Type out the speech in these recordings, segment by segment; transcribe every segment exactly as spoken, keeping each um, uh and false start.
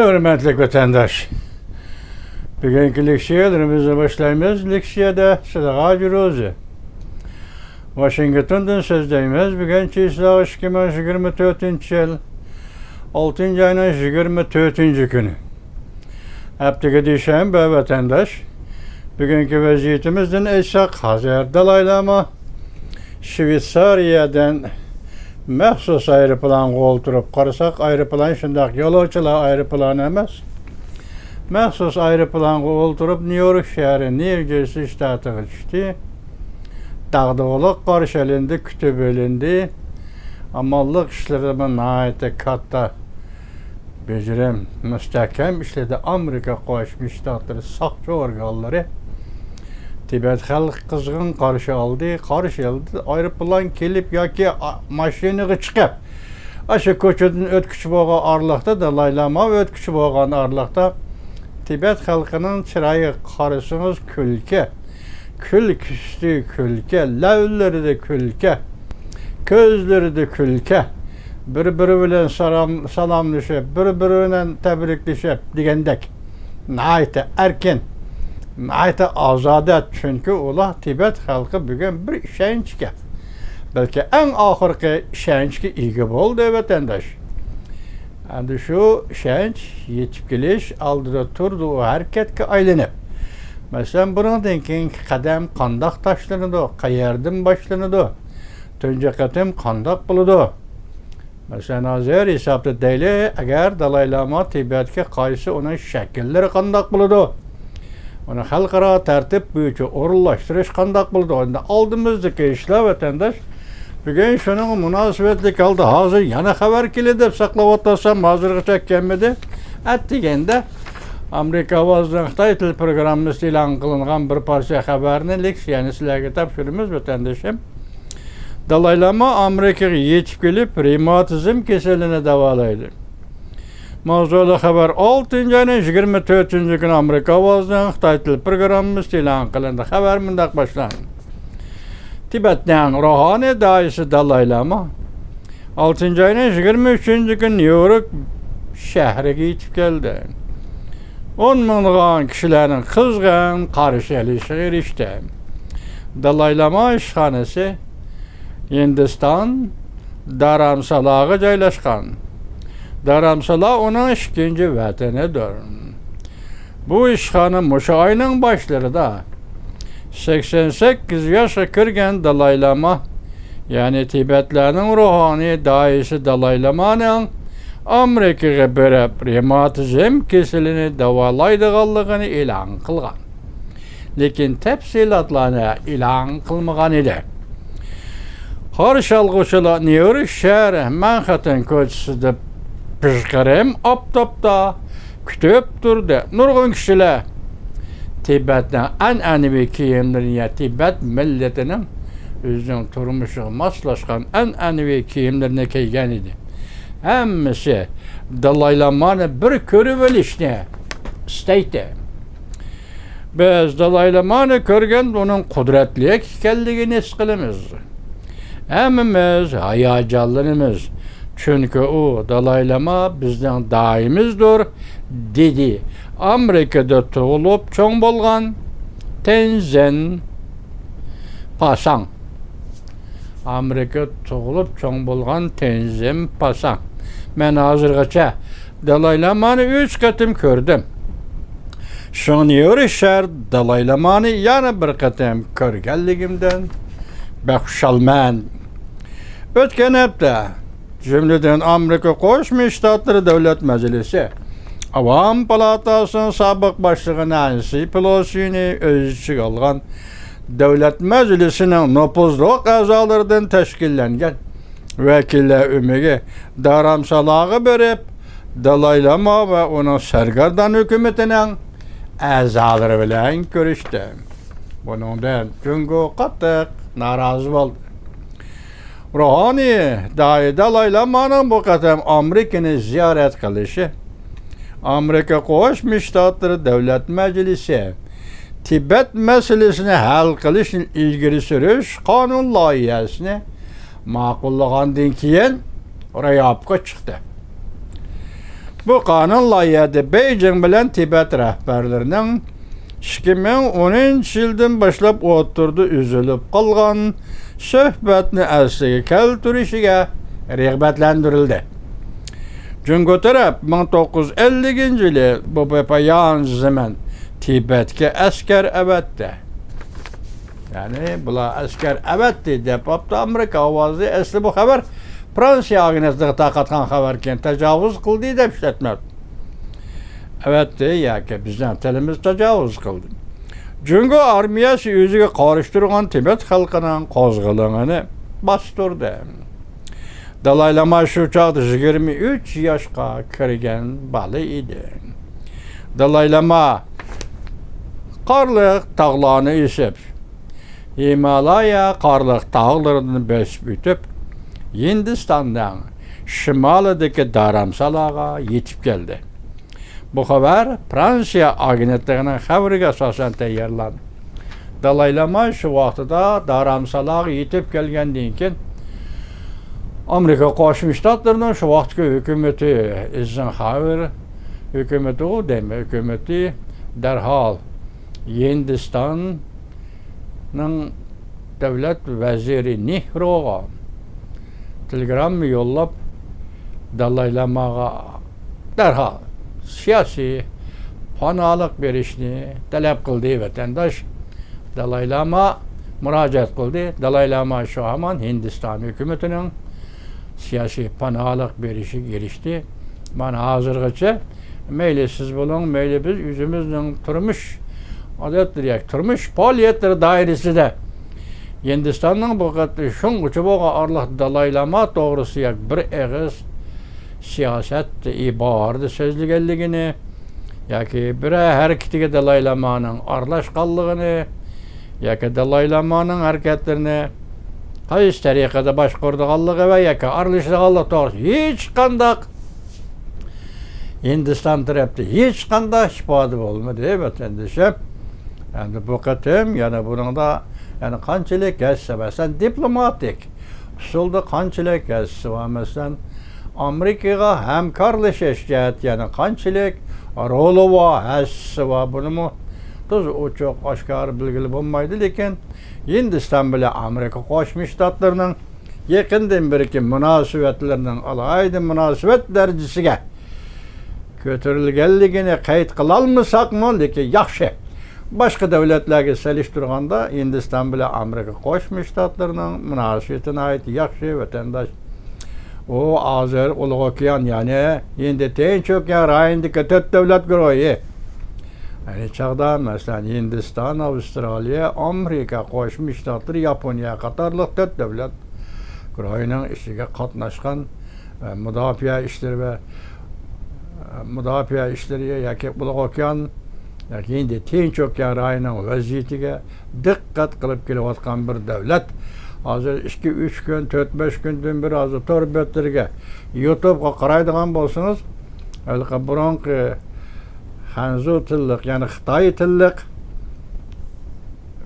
ھۆرمەتلىك ۋەتەنداش، بۈگۈنكى لېكسىيەلىرىمىزنى باشلايمىز. لېكسىيەدە سىلىغا جۇرۇزى. ۋاشىنگتوندىن سۆزلەيمىز. بۈگۈن چىسلا ئىككى مىڭ يىگىرمە تۆتىنچى يىل، ئالتىنچى ئاينىڭ يىگىرمە تۆتىنچى كۈنى. ھەپتىگە دۈشەنبە ۋەتەنداش. بۈگۈنكى ۋەزىيىتىمىزدىن ئېيتساق، ھازىر دالاي لاما شۋېتسارىيەدىن مەخسۇس ئايروپىلانغا ئولتۇرۇپ، قارىساق، ئايروپىلان شۇنداق يولۇچىلار ئايروپىلانى ئەمەس. مەخسۇس ئايروپىلانغا ئولتۇرۇپ، نيۇ يورك شەھىرى، نيۇ جېرسى شتاتىغا چۈشتى. داغدۇغىلىق قارشى ئېلىندى، كۈتۈپ ئېلىندى. ئامانلىق ئىشلىرىمۇ ناھايىتى كاتتا، بېجىرىم، مۇستەھكەم ئىشلىدى ئامېرىكا قوشما شتاتلىرى ساقچى ئورگانلىرى. تىبەت خەلقى قىزغىن قارشى ئالدى، قارشى ئالدى. ئايروپىلان كېلىپ ياكى ئا-، ماشىنىغا چىقىپ، ئاشۇ كوچىدىن ئۆتكۈچى بولغان ئارىلىقتا، دالاي لاما ئۆتكۈچى بولغان ئارىلىقتا، تىبەت خەلقىنىڭ چىرايىغا قارىسىڭىز، كۈلكە. كۈلكىسى كۈلكە، لەۋلىرىدە كۈلكە، كۆزلىرىدە كۈلكە. بىر-بىرى بىلەن سالام-، سالاملىشىپ، بىر-بىرى بىلەن تەبرىكلىشىپ دېگەندەك. ناھايىتى ئەركىن، ناھايىتى ئازادە. چۈنكى ئۇلار، تىبەت خەلقى بۈگۈن بىر ئىشەنچكە، بەلكى ئەڭ ئاخىرقى ئىشەنچكە ئىگە بولدى، ۋەتەنداش. ئەمدى شۇ ئىشەنچ يېتىپ كېلىش ئالدىدا تۇرىدۇ، ئۇ ھەرىكەتكە ئايلىنىپ. مەسىلەن، بۇنىڭدىن كېيىنكى قەدەم قانداق تاشلىنىدۇ، قەيەردىن باشلىنىدۇ، تۇنجى قېتىم قانداق بولىدۇ؟ مەسىلەن، ھازىر ھېسابتا دەيلى، ئەگەر دالاي لاما تىبەتكە قايتسا، ئۇنىڭ شەكىللىرى قانداق بولىدۇ؟ ئۇنى خەلقئارا تەرتىپ بويىچە ئورۇنلاشتۇرۇش قانداق بولىدۇ؟ ئەمدى ئالدىمىزدىكى ئىشلار، ۋەتەنداش، بۈگۈن شۇنىڭغا مۇناسىۋەتلىك ھالدا ھازىر يەنە خەۋەر كېلىدۇ دەپ ساقلاۋاتسام، ھازىرغىچە كەلمىدى. ئەتىگەندە ئامېرىكا ئاۋازىنىڭ خىتاي تىل پروگراممىسىدا ئېلان قىلىنغان بىر پارچە خەۋەرنى لېكسىيەنى سىلەرگە تاپشۇرىمىز، ۋەتەندىشىم. دالاي لاما ئامېرىكىغا يېتىپ كېلىپ، رېماتىزم كېسىلىنى داۋالايدۇ. ماۋزۇلۇق خەۋەر ئالتىنچى ئاينىڭ يىگىرمە تۆتىنچى كۈنى ئامېرىكا ئاۋازىنىڭ خىتاي تىل پروگراممىسىدا ئېلان قىلىندى. خەۋەر مۇنداق باشلاندى. تىبەتنىڭ روھانىي داھىيسى دالاي لاما ئالتىنچى ئاينىڭ يىگىرمە ئۈچىنچى كۈنى نيۇ يورك شەھىرىگە يېتىپ كەلدى. ئون مىڭلىغان كىشىلەرنىڭ قىزغىن قارشى ئېلىشىغا ئېرىشتى. دالاي لاما ئىشخانىسى ھىندىستان دارامسالاغا جايلاشقان. دارامسالا ئۇنىڭ ئىككىنچى ۋەتىنىدۇر. بۇ ئىشخانا مۇشۇ ئاينىڭ باشلىرىدا سەكسەن سەككىز ياشقا كىرگەن دالاي لاما، يەنى تىبەتلەرنىڭ روھانىي داھىيسى دالاي لامانىڭ ئامېرىكىغا بېرىپ، رېماتىزم كېسىلىنى داۋالايدىغانلىقىنى ئېلان قىلغان. لېكىن تەپسىلاتلارنى ئېلان قىلمىغان ئىدى. قارشى ئالغۇچىلار نيۇ يورك شەھىرى مانخېتتېن كوچىسىدا پىژقىرىم ئاپتاپتا كۈتۈپ تۇردى. نۇرغۇن كىشىلەر تىبەتنىڭ ئەنئەنىۋى كىيىملىرىنى، يا تىبەت مىللىتىنىڭ ئۆزىنىڭ تۇرمۇشىغا ماسلاشقان ئەنئەنىۋى كىيىملىرىنى كىيگەن ئىدى. ھەممىسى دالاي لامانى بىر كۆرۈۋېلىشنى ئىستەيتتى. بىز دالاي لامانى كۆرگەندە ئۇنىڭ قۇدرەتلىك ئىكەنلىكىنى ھېس قىلىمىز. ھەممىمىز ھاياجانلىنىمىز. چۈنكى ئۇ، دالاي لاما بىزنىڭ داھىيىمىزدۇر، دېدى ئامېرىكىدا تۇغۇلۇپ چوڭ بولغان تېنزېن پاساڭ. ئامېرىكا تۇغۇلۇپ چوڭ بولغان تېنزېن پاساڭ. مەن ھازىرغىچە دالاي لامانى ئۈچ قېتىم كۆردۈم. شۇڭا نيۇ يورك شەھەر دالاي لامانى يەنە بىر قېتىم كۆرگەنلىكىمدىن بەك خۇشالمەن. ئۆتكەن ھەپتە، جۈملىدىن ئامېرىكا قوشما شتاتلىرى دۆلەت مەجلىسى ئاۋام پالاتاسىنىڭ سابىق باشلىقى نەنسى پېلوسىنى ئۆز ئىچىگە ئالغان دۆلەت مەجلىسىنىڭ نوپۇزلۇق ئەزالىرىدىن تەشكىللەنگەن ۋەكىللەر ئۆمىكى دارامسالاغا بېرىپ، دالاي لاما ۋە ئۇنىڭ سەرگەردان ھۆكۈمىتىنىڭ ئەزالىرى بىلەن كۆرۈشتى. بۇنىڭدىن جۇڭگو قاتتىق نارازى بولدى. روھانىي داھىي دالاي لامانىڭ بۇ قېتىم ئامېرىكىنى زىيارەت قىلىشى، ئامېرىكا قوشما شتاتلىرى دۆلەت مەجلىسى تىبەت مەسىلىسىنى ھەل قىلىشنى ئىلگىرى سۈرۈش قانۇن لايىھەسىنى ماقۇللىغاندىن كېيىن راياپقا چىقتى. بۇ قانۇن لايىھەدە بېيجىڭ بىلەن تىبەت رەھبەرلىرىنىڭ ئىككى مىڭ ئونىنچى يىلدىن باشلاپ ئوتتۇرىدا ئۈزۈلۈپ قالغان سۆھبەتنى ئەسلىگە كەلتۈرۈشىگە رىغبەتلەندۈرۈلدى. جۇڭگو تەرەپ مىڭ توققۇز يۈز ئەللىكىنچى يىلى بۇ بىپايان زېمىن تىبەتكە ئەسكەر ئەۋەتتى. يەنى بۇلار ئەسكەر ئەۋەتتى دەپ بوپتۇ ئامېرىكا ئاۋازى. ئەسلى بۇ خەۋەر فرانسىيە ئاگېنتلىقى تارقاتقان خەۋەركەن، تاجاۋۇز قىلدى دەپ ئىشلەتمەپتۇ. ئەۋەتتى ياكى بىزنىڭ تىلىمىز تاجاۋۇز قىلدى. جۇڭگو ئارمىيەسى ئۆزىگە قارشى تۇرغان تىبەت خەلقىنىڭ قوزغىلىڭىنى باستۇردى. دالاي لاما شۇ چاغدا يىگىرمە ئۈچ ياشقا كىرگەن بالا ئىدى. دالاي لاما قارلىق تاغلارنى ئېشىپ، ھىمالايا قارلىق تاغلىرىدىن بۆسۈپ ئۆتۈپ، ھىندىستاننىڭ شىمالىدىكى دارامسالاغا يېتىپ كەلدى. بۇ خەۋەر فرانسىيە ئاگېنتلىقىنىڭ خەۋىرىگە ئاساسەن تەييارلاندى. دالاي لاما شۇ ۋاقتىدا دارامسالاغا يېتىپ كەلگەندىن كېيىن، ئامېرىكا قوشما شتاتلىرىنىڭ شۇ ۋاقىتتىكى ھۆكۈمىتى، ئېيزېنخاۋېر ھۆكۈمىتىغۇ دەيمەن، ھۆكۈمىتى دەرھال ھىندىستاننىڭ دۆلەت ۋەزىرى نېھرۇغا تېلېگرامما يوللاپ، دالاي لاماغا دەرھال سىياسىي پاناھلىق بېرىشنى تەلەپ قىلدى. ۋەتەنداش دالاي لاما مۇراجىئەت قىلدى. دالاي لاما شۇ ھامان ھىندىستان ھۆكۈمىتىنىڭ سىياسىي پاناھلىق بېرىشىگە ئېرىشتى. مانا ھازىرغىچە مەيلى سىز بولۇڭ، مەيلى بىز، ئۆزىمىزنىڭ تۇرمۇش ئادەتلىرى ياكى تۇرمۇش پائالىيەتلىرى دائىرىسىدە ھىندىستاننىڭ بۇ قېتىم شۇڭغىچە بولغان ئارىلىق دالاي لاما توغرىسىدا ياكى بىر ئېغىز سىياسەت، ئىبارىدە سۆزلىگەنلىكىنى ياكى بىرەر ھەرىكىتىگە دالاي لامانىڭ ئارىلاشقانلىقىنى ياكى دالاي لامانىڭ ھەرىكەتلىرىنى قايسى تەرىقىدە باشقۇرىدىغانلىقى ۋە ياكى ئارىلىشىدىغانلىقى توغرىسىدا ھېچقانداق ھىندىستان تەرەپتە ھېچقانداق ئىپادە بولمىدى، ۋەتەندىشىم. ئەمدى بۇ قېتىم يەنە بۇنىڭدا يەنە قانچىلىك ھەسسە، مەسىلەن، دىپلوماتىك ئۇسۇلدا قانچىلىك ھەسسە بار، مەسىلەن، ئامېرىكىغا ھەمكارلىشىش جەھەتتە يەنە قانچىلىك رولى بار، ھەسسىسى بار، بۇنىمۇ تۇز ئوچۇق ئاشكارا بىلگىلى بولمايدۇ، لېكىن ھىندىستان بىلەن ئامېرىكا قوشما شتاتلىرىنىڭ يېقىندىن بېرىكى مۇناسىۋەتلىرىنىڭ ئالاھىدە مۇناسىۋەت دەرىجىسىگە كۆتۈرۈلگەنلىكىنى قەيت قىلالمىساقمۇ، لېكىن ياخشى. باشقا دۆلەتلەرگە سېلىشتۇرغاندا، ھىندىستان بىلەن ئامېرىكا قوشما شتاتلىرىنىڭ مۇناسىۋىتى ناھايىتى ياخشى، ۋەتەنداش. ئۇ ھازىر ئۇلۇغ ئوكيان، يەنى ھىندى تىنچ ئوكيان رايونىدىكى تۆت دۆلەت گۇرۇھى. ئەينى چاغدا، مەسىلەن، ھىندىستان، ئاۋسترالىيە، ئامېرىكا قوشما شتاتلىرى، ياپونىيە قاتارلىق تۆت دۆلەت گۇرۇھىنىڭ ئىشىگە قاتناشقان، ئە، مۇداپىئە ئىشلىرى ۋە، ئە، مۇداپىئە ئىشلىرى ياكى ئۇلۇغ ئوكيان ياكى ھىندى تىنچ ئوكيان رايونىنىڭ ۋەزىيىتىگە دىققەت قىلىپ كېلىۋاتقان بىر دۆلەت. ھازىر ئىككى، ئۈچ كۈن، تۆت، بەش كۈندىن بېرى ھازىر تور بەتلىرىگە، يۇتۇبقا قارايدىغان بولسىڭىز، ھېلىقى بۇرۇنقى خەنزۇ تىللىق، يەنى خىتاي تىللىق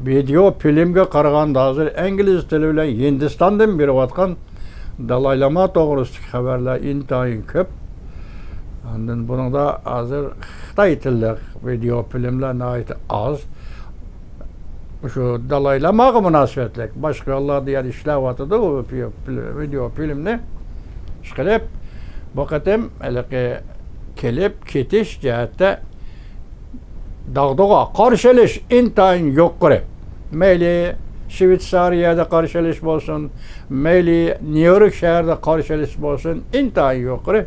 ۋىدېئو فىلىمگە قارىغاندا، ھازىر ئىنگلىز تىلى بىلەن ھىندىستاندىن بېرىۋاتقان دالاي لاما توغرىسىدىكى خەۋەرلەر ئىنتايىن كۆپ. ئاندىن بۇنىڭدا ھازىر خىتاي تىللىق ۋىدېئو فىلىملەر ناھايىتى ئاز. شۇ دالاي لاماغا مۇناسىۋەتلىك باشقا يوللاردا يەنە ئىشلەۋاتىدۇ، ئۇ في-، فىل-، ۋىدېئو فىلىمنى. ئىشقىلىپ، بۇ قېتىم ھېلىقى كېلىپ كېتىش جەھەتتە داغدۇغا، قارشى ئېلىش ئىنتايىن يۇقىرى. مەيلى شۋېتسارىيەدە قارشى ئېلىش بولسۇن، مەيلى نيۇ يورك شەھىرىدە قارشى ئېلىش بولسۇن، ئىنتايىن يۇقىرى.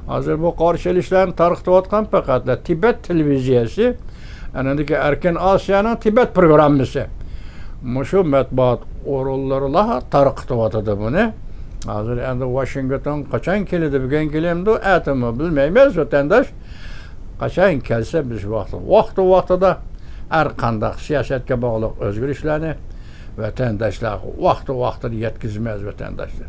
ھازىر بۇ قارشى ئېلىشلارنى تارقىتىۋاتقان پەقەتلا تىبەت تېلېۋىزىيەسى، ئەنىدىكى ئەركىن ئاسىيانىڭ تىبەت پروگراممىسى. مۇشۇ مەتبۇئات ئورۇنلىرىلا تارقىتىۋاتىدۇ بۇنى. ھازىر ئەمدى ۋاشىنگتون قاچان كېلىدۇ، بۈگۈن كېلەمدۇ، ئەتىمۇ بىلمەيمىز، ۋەتەنداش. قاچان كەلسە، بىز ۋاقتى، ۋاقتى ۋاقتىدا ھەر قانداق سىياسەتكە باغلىق ئۆزگىرىشلەرنى ۋەتەنداشلارغا ۋاقتى ۋاقتىدا يەتكۈزىمىز، ۋەتەنداشلار.